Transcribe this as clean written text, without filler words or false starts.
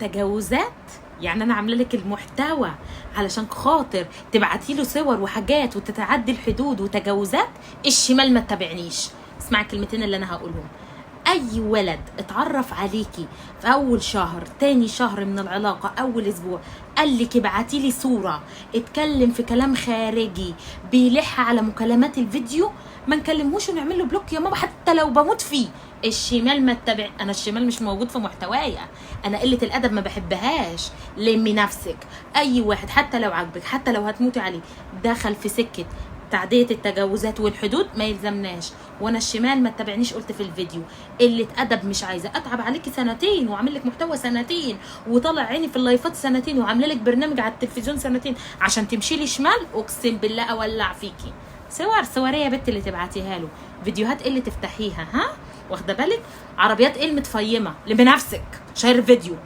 تجاوزات. يعني انا عامله لك المحتوى علشان خاطر تبعتي له صور وحاجات وتتعدي الحدود وتجاوزات. الشمال ما تتابعنيش. اسمعي الكلمتين اللي انا هقولهم. اي ولد اتعرف عليكي في اول شهر، تاني شهر من العلاقه، اول اسبوع، قال لك ابعتي لي صوره، اتكلم في كلام خارجي، بيلح على مكالمات الفيديو، ما نكلمهوش ونعمل له block يا ماما، حتى لو بموت فيه. الشمال ما تتابع. انا الشمال مش موجود في محتوايا، انا قلة الادب ما بحبهاش. لمي نفسك. اي واحد حتى لو عاجبك، حتى لو هتموتي عليه، دخل في سكة تعدية التجاوزات والحدود، ما يلزمناش. وانا الشمال ما تتابعنيش، قلت في الفيديو قلة ادب مش عايزه اتعب عليكي سنتين واعمل لك محتوى سنتين وطلع عيني في اللايفات سنتين وعامله لك برنامج على التلفزيون سنتين عشان تمشي لي شمال. اقسم بالله اولع فيكي. صور صوريه يا بنت اللي تبعتيها له، فيديوهات ايه اللي تفتحيها، ها واخده بالك؟ عربيات ايه المتفيمه؟ لم نفسك. share فيديو.